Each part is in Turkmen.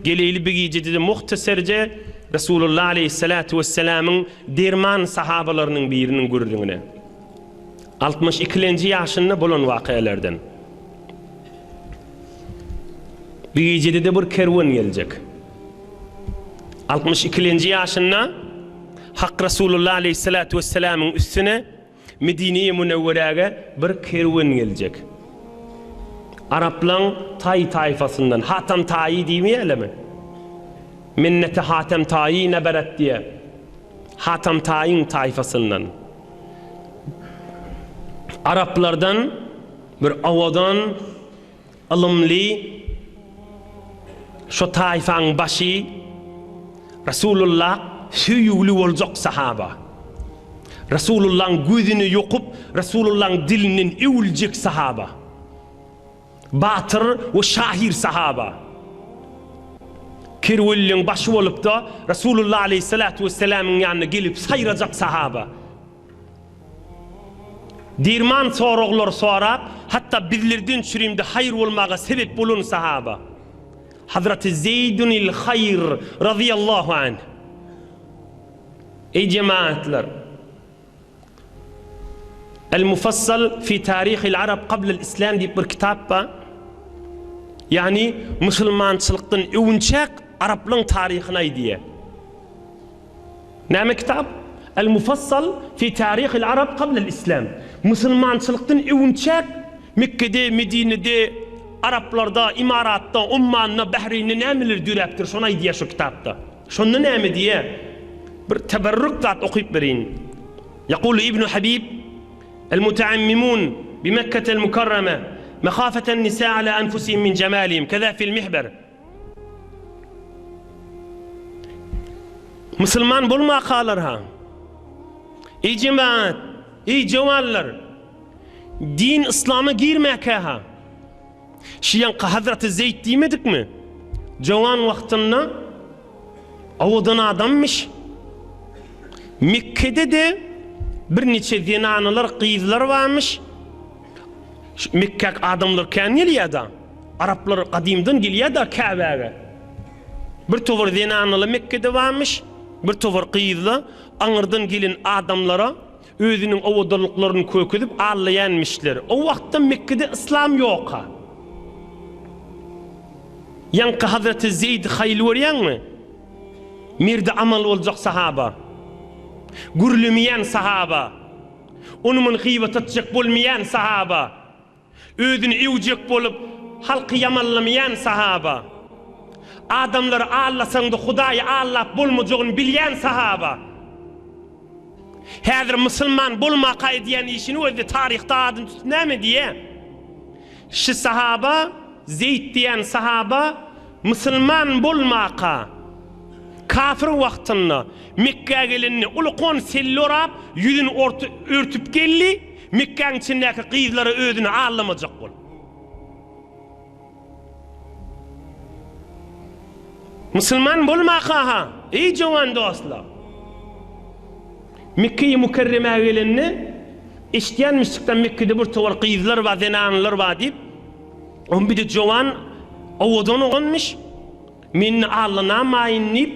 Geleýli bir gijede-de muhtaserje Resulullah aleýhissalatu wessalamyň derman sahabalarynyň biriniň gürrüňine. Altmyş ikilenji ýaşynda bolan wakalardan. Bir gijede-de bir kerwen geljek. Altmyş ikilenji ýaşynda Hak Resulullah aleýhissalatu wessalamyň üstüne Medine-i Münewweräge bir kerwen geljek. Araplaň Taý taýfasyndan, Hatam Taýy diýmeýärlermi? Minneti Hatem Taýy neberet diýe. Hatam Taýyň taýfasyndan. Araplardan bir owadan, ylymly şo taýfaň başy Resulullah söýügli boljak sahaba. Resulullaň gözüne ýokup, Resulullaň dilinden öwüljek sahaba. Batyr we şahyr sahaba. Kerwenleň başy bolupda Resulullah aleýhissalatu wessalamyň ýanyna gelip saýrajak sahaba. Derman soraglar sorap, hatda bizlerden çürimde haýyr bolmaga sebep bolan sahaba. Hazraty Zeýdunil Haýr razyýallahu anh. Eý jemagatlar! El-Mufassal fi Tarihil Arab Qablal Islam diýip bir kitap bar. Ýagny musulmançylykdan öwünçäk araplaryň taryhyny aýdýar. Näme kitap? El-Mufassal fi Tarihil Arab Qablal Islam. Musulmançylykdan öwünçäk Mekgede, Medinede, araplarda, Imaratda, Ummanda, Bahreýnde nämeler döräpdir, şony aýdýar şu kitapda. Şonda näme diýýär? Bir teberrük zat okyp bereýin. Ýekulu Ibnu Habib, El-mutaammimun bi Mekketel Mukarreme, mehafeten nisa ala anfusihim min jemalihim, keza fil mihber. Musulman bolmakalar-ha. Eý jemaat, eý jowanlar, din yslama girmäkä-ha. Şu ýaňky Hazraty Zeýd diýmedikmi? Jowan wagtynda owadan adammyş. Mekgede-de birniçe zenanalar, gyzlar barmyş. Şu Mekgä adamlar kän gelýär-dä. Araplar gadymdan gelýär-dä Käbäge. Bir towar zenanalar Mekgede barmyş, bir towar gyzlar aňyrdan gelen adamlara Özüniň owadanlyklaryny kökezip allaýanmişler. O wagtda Mekgede yslam ýoka. Ýaňky Hazreti Zeýdi haýyl görýäňmi? Merdi amal boljak sahaba. Gürlemeýän sahaba. Ony-muny gybat etjek bolmaýan sahaba. Özüni öwjek bolup, halky ýamanlamaýan sahaba. Adamlary allasaň-da Hudaýy allap bolmajagyny bilýän sahaba. Häzir musulman bolmaka edýän işini özde taryhda adyny tutup näme diýýä? Şi sahaba, Zeýd diýen sahaba musulman bolmaka, kafir wagtynda Mekgä gelende ulkan selle orap, ýüzüni örtüp geldi, Mekgäň içindäki gyzlara özüni allamajak bolup. Musulman bolmaka-ha, eý jowan dostlar! Mekgeýi Mükerremä gelende, eşidýänmişdik-de Mekgede bir towar gyzlar bar, zenanlar bar diýip, oň bir-de jowan, owadan oglanmyş. Meni allanamaýyn diýip,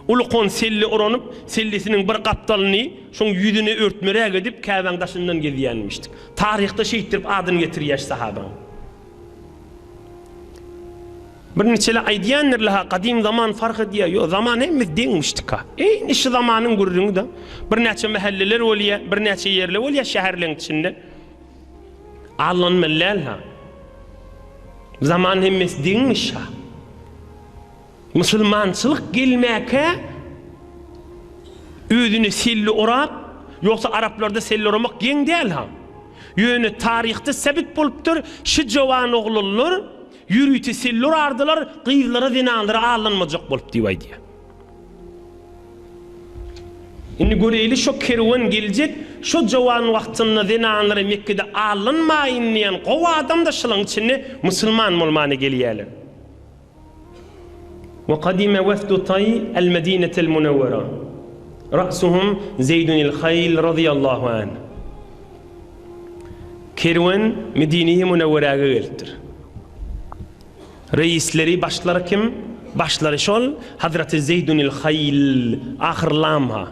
ulkan selle oranyp, sellesiniň bir gapdalyny şoň ýüzüne örtmeräk edip, Käbäň daşyndan gezýänmişdik. Taryhda şeýtdirip adyny getirýär şu sahabaň. Bir niçeler aýdýandirler-ha, gadym zaman fark edýär. Ýok, zaman hemmesi deňmişdik-ha. Eýni şu zamanyň gürrüňi-de. Birnäçe mähelleler bolýar, birnäçe ýerler bolýar şäherleň içinde. Allanmaly däl-ha. Zaman hemmesi deňmiş-ha. Musulmançylyk gelmäkä özüne selle orap, ýogsa araplarda selle oramak geň däl-ha. Ýöne taryhda sebit bolupdyr, şu jowan oglanlar ýörite selle orardylar, gyzlara, zenanlara aldanmajak bolup diýip aýdýar. Indi göreýli şo kerwen geljek, şo jowan wagtynda zenanlara Mekgede aldanmaýyn diýen gowy adam-da şolaň içinde musulman bolmana gelýärler. Ve kadime wefdu Tay el-Medinetel Munewwera. Ra'suhum Zeýdunil Haýl razyýallahu anh. Kerwen Medine-i Munewweräge gelipdir. Reisleri, başlary kim? Başlary şol Hazraty Zeýdunil Haýl, ahyr lam ha.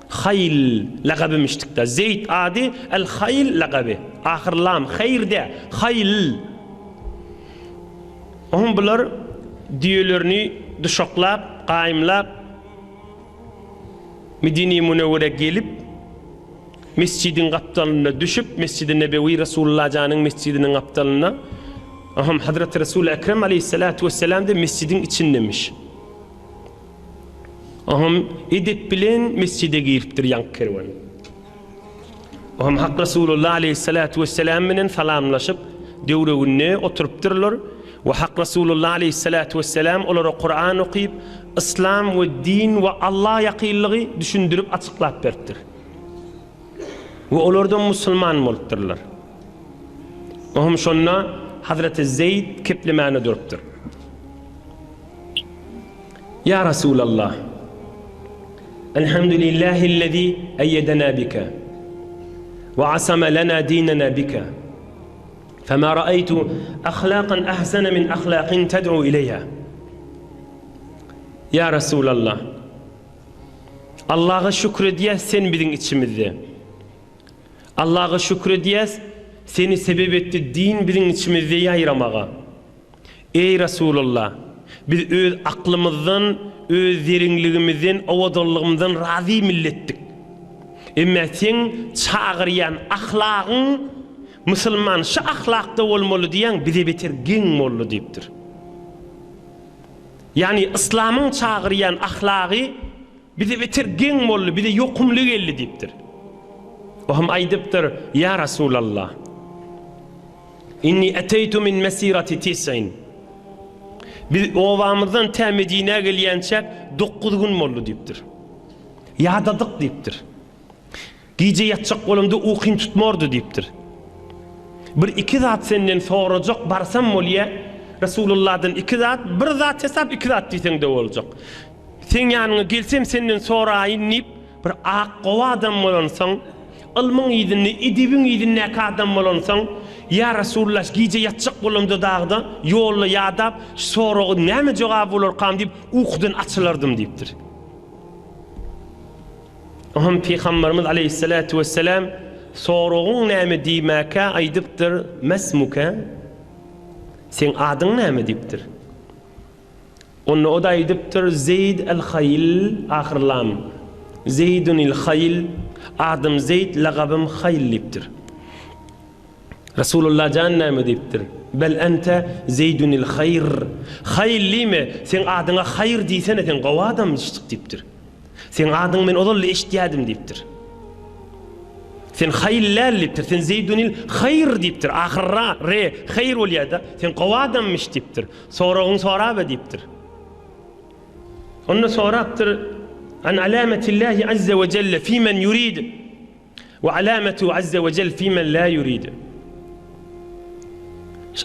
Haýl lagabymişdikda. Zeýd ady, El Haýl lagaby. Ahyr lam, haýr dä, Haýl. Oňa bular düýelerini duşaklap, gaýymlap, Medine-i Münewwerä gelip, mesjidiň gapdalynda düşüp, Mesjidi Nebewi Resulullah janyň mesjidiniň gapdalynda, aham Hazreti Resul Ekrem aleýhissalatu wesselam-da mesjidiň içindemiş. Aham edep bilen mesjide giripdir ýaňky kerwen. Oňam Hak Resulullah aleýhissalatu wesselam bilen salamlaşyp, döwreginde oturypdyrlar we Hak Resulullah aleýhissalatu wesselam olara Kuran okyp, yslam we din we Alla ýakynlygy düşündirip açyklap beripdir. We olardan musulman bolupdyrlar. Oňam şonda Hazreti Zeýd keplemäne durupdyr. Ýa Resulallah! Elhamdülillahillezî eýýedenâ bike we asame lenâ dînenâ bike femâ ra'eýtu ahlâkan ahsene min ahlâkin ted'u ileýhâ. Ýa Resulallah! Allaha şükür edýäs sen biziň içimizde. Allaha şükür edýäs seni sebep etdi din biziň içimizde ýaýramaga. Eý, Resulallah! Biz öz aklymyzdan, öz zeriňligimizden, owadanlygymyzdan razy milletdik. Emmä seň çagyrýan ahlagyň, musulman şu ahlakda bolmaly diýýäň bize beter geň boldy diýipdir. Ýagny yslamyň çagyrýan ahlagy bize beter geň boldy, bize ýokumly geldi diýipdir. O hem aýdypdyr, Ýa Resulallah! Inni eteýtu min mesirati tis'in. Biz obamyzdan tä Medinä gelýänçäk dokuz gün boldy diýipdir. Ýadadyk diýipdir. Gije ýatjak bolamda ukym tutmardy diýipdir. Bir iki zat senden sorajak barsam bolýa, Resulullahdan iki zat, bir zat hesap iki zat diýseň-de boljak. Seň ýanyňa gelsem senden soraýyn diýip, bir ak gowy adam bolansoň, ylmyň yzynda, edebiň yzyndaky adam bolansoň, Ýa Resulallah, gije ýatjak bolamda dagda, ýolda ýadap, şu soragy näme jogaby bolarkam diýip, ukudan açylardym diýipdir. Oňam Pygamberimiz aleýhissalatu wessalam soragyň näme diýmäkä aýdypdyr, Mesmuke? Seň adyň näme diýipdir. Onda o-da aýdypdyr, Zeýd el-Haýl, ahyr lam. Zeýdunil-Haýl, adym Zeýd, lagabym Haýl diýipdir. Resulullah jan näme diýipdir? Bel ente Zeýdunil-Haýr. Haýl diýme, seň adyňa Haýr diýsene, sen gowy adamyşdyk diýipdir. Seň adyňy men ozal-da eşidýärdim diýipdir. Sen Haýl däl diýipdir, sen Zeýdunil Haýr diýipdir. Ahyr ra, re, haýr bolýar-da. Sen gowy adammyş diýipdir. Soragyňy sorabe diýipdir. Onda sorapdyr, An alametillahi azze we jelle fi men yurid we alametu azze we jelle fi men la yurid.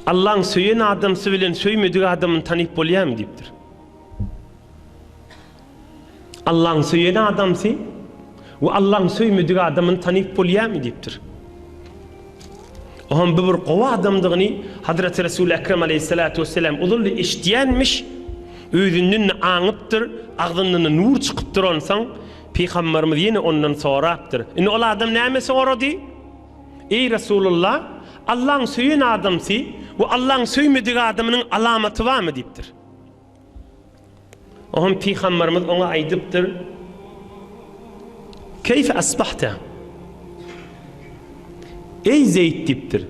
Allaň söýen adamsy bilen söýmedik adamyny tanyp bolýarmy diýipdir. Allaň söýen adamsy we Allaň söýmedik adamyny tanyp bolýarmy diýipdir. Oňam bu bir gowy adamdygyny Hazreti Resul Ekrem aleýhissalatu wesselam ozal-da eşidýänmiş, özünden-de aňypdyr, agzyndan-da nur çykypdyr onsoň Pygamberimiz ýene ondan sorapdyr. Indi ol adam näme sorady? Eý Resulullah, Allaň söýen adamsy we Allaň söýmedik adamynyň alamaty barmy diýipdir. Oňam Pygamberimiz oňa aýdypdyr, Keýfe asbahte? Eý Zeýd diýipdir.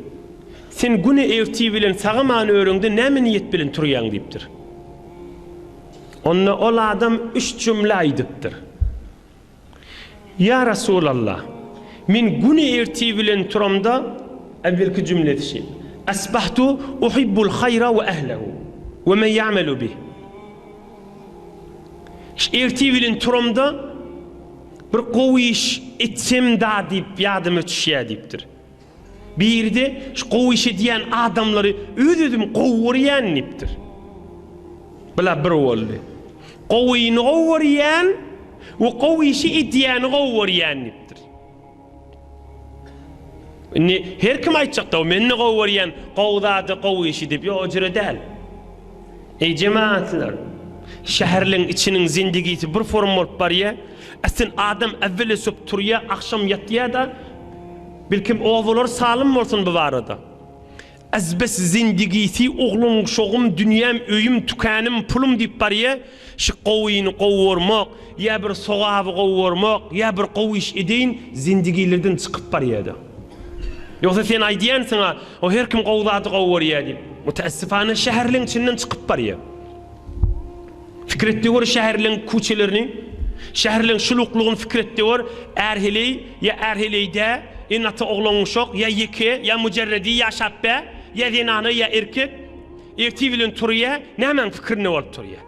Sen güne ertir bilen sag-aman örüňde näme niýet bilen turýaň diýipdir. Onda ol adam üç jümle aýdypdyr. Ýa Resulallah! Men güni ertir bilen turamda, äwwelki jümlesi şi, Asbahtu uhibbul haýra we ehlehu we men ýa'melu bih. Şu ertir bilen turamda bir gowy iş etsem-da diýip ýadyma düşýär diýipdir. Biride şu gowy iş edýän adamlary öz-özüm gowy görýän diýipdir. Bular bir boldy. Gowyny gowy görýän we gowy işi edýäni gowy görýän diýipdir. Indi her kim aýtjak-da, men-de gowy görýän gowy zady, gowy işi diýip, ýok, o jüre däl. Eý jemagatlar! Şäherleň içiniň zindigisi bir form bolup barýa. Aslyn adam äwwel ösüp turýa, agşam ýatýa-da. Belkem obalar salym bolsun bu barada. Azbes zindigisi oglum uşagym dünýäm öýüm tükänim pulum diýip barýa. Şu gowyny gowy görmek, ýa bir sogaby gowy görmek, ýa bir gowy iş edeýin zindigilerden çykyp barýa-da. Ýogsa sen aýdýansyň-a, o her kim gowy zady gowy görýä diýip. Mütäessifana şäherleň içinden çykyp barýa. Pikir et-de gör şäherleň küçelerini, şäherleň şuluklygyny pikir et-de gör, är-heleý ýa är-heleý dä, ene-ata oglan-uşak, ýa ýeke, ýa müjerredi ýaşap bä, ýa zenana, ýa erkek, ertir bilen turýa, nämäň pikirinde bolup turýa?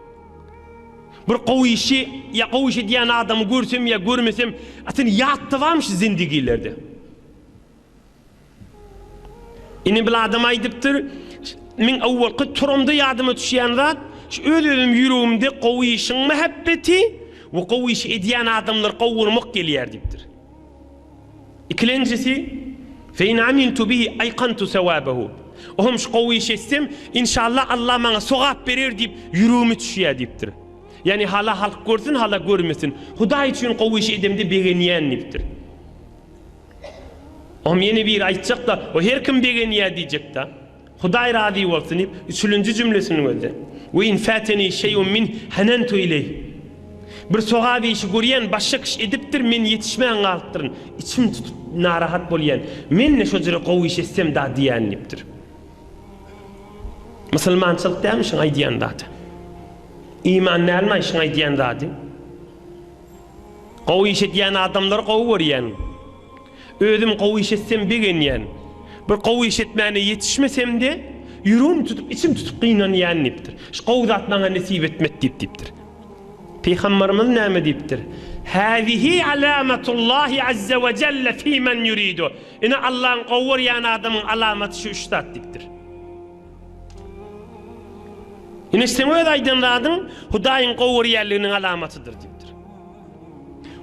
Bir gowy işi ýa gowy iş edýän adamy görsem ýa görmesem, a sen ýatda barmy şu zindigilerde? Ine bir adam aýdypdyr, Meň owalky turamda ýadyma düşýän zat, şu öz-özüm ýüregimde gowy işiň mähebbeti we gowy iş edýän adamlary gowurmak gelýär diýipdir. Ikilenjisi, Fe in amiltu bihi aýkantu sewabehu. Ohm şu gowy iş etsem, inşallah Allah maňa sogap berer diýip ýüregime düşýär diýipdir. Ýagny hala halk görsün, hala görmesin. Hudaý üçin gowy iş edemde begenýän diýipdir. Ohm ýene biri aýtjak-da, o her kim begenýär diýjek-dä. Hudaý razy bolsun diýip, üçülenji jümlesini gözle. We in fateni şeý'un minh hanantu ileýh. Bir sogap işi görýän başga kişi edipdir, men ýetişmän galypdyryn. Içim tutup narahat bolýan. Men-de şo jüre gowy iş etsem da diýýän diýipdir. Musulmançylyk dälmi şuň aýdýan zady? Iman dälmi şuň aýdýan zady? Gowy iş edýän adamlary gowy görýän. Özüm gowy iş etsem begenýän. Bir gowy iş etmäne ýetişmesem-de, ýüregim tutup, içim tutup gynanýan diýipdir. Şu gowy zat maňa nesip etmedi diýip diýipdir. Pygamberimiz näme diýipdir? Häzihi alamatullahi azze we jelle fi men ýuridu. Ine Allaň gowy görýän adamyň alamaty şu üç zat diýipdir. Ine seň öz aýdan zadyň Hudaýyň gowy görýänliginiň alamatydyr diýipdir.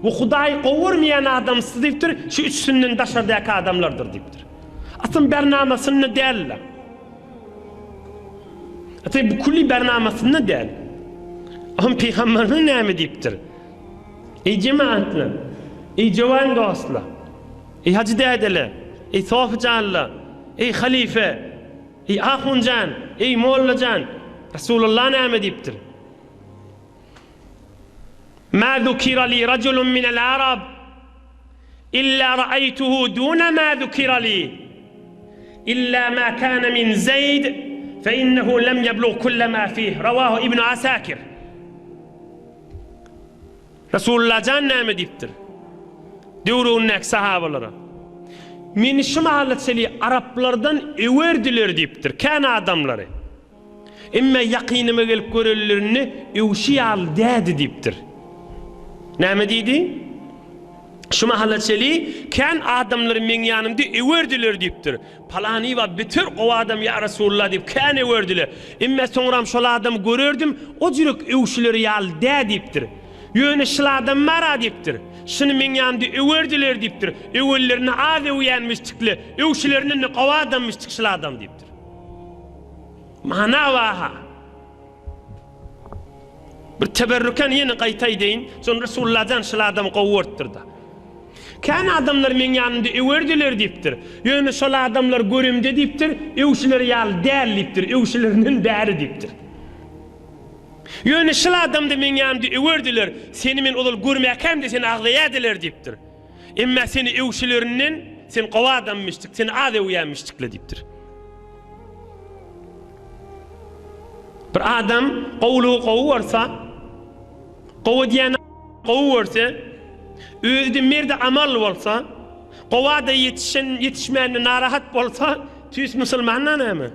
Bu Hudaýy gowy görmeýän adamsy diýipdir, şu üçüsinden daşardaky adamlardyr diýipdir. Aslynda bernamasynda däl-de. Aslynda bu külli bernamasynda däl. Ahym pygamberimiz näme diýipdir? Eý jemaatlar, eý jowan dostlar, eý hajy dädeler, eý sofy janlar, eý halife, Eý ahun jan, eý molla jan, Resulullah näme diýipdir? Ma zukira li rajulun minel arab illa ra'aytuhu duna ma zukira li illa ma kana min Zeyd fe innehu lem yeblug kulle ma fih. Rawahu Ibn Asakir. Resulullah jan näme diýipdir? Döwründäki sahabalara, Meni şu mahala çenli araplardan öwerdiler diýipdir, kän adamlary. Emma ýakynyma gelip görenlerinde öwşi ýaly dädi diýipdir. Näme diýdi? Şu mahala çenli kän adamlary meň ýanymda öwerdiler diýipdir. Palanyba beter gowy adam ýa Resulullah diýip kän öwerdiler. Emme soňram şol adamy görerdim, o jürek öwşüleri ýaly dä diýipdir. Ýöne şul adam bar-a diýipdir. Şuny meň ýanymda öwerdiler diýipdir. Öwenlerinde az öwýänmişdikle, öwşülerinden-de gowy adammyşdyk şul adam diýipdir. Mana bar-ha. Bir teberrüken ýene gaýta aýdaýyn, şony Resulullah jan şul adamy gowy görüpdir-de. Kän adamlar meň ýanymda öwerdiler diýipdir. Ýöne şol adamlar göremde diýipdir, öwşüleri ýaly däl diýipdir, öwşülerinden bäri diýipdir. Ýöne şul adamda meň ýanymda öwerdiler, seni men ozal görmäkäm-de seni agzaýardylar diýipdir. Emma seni öwşülerinden sen gowy adammyşdyk, seni az öwýänmişdikle diýipdir. Bir adam gowulygy gowy görse, gowy edýän gowy görse, özi-de merdi amal bolsa, gowa-da ýetişen, ýetişmände narahat bolsa, tüýs musulman-da näme?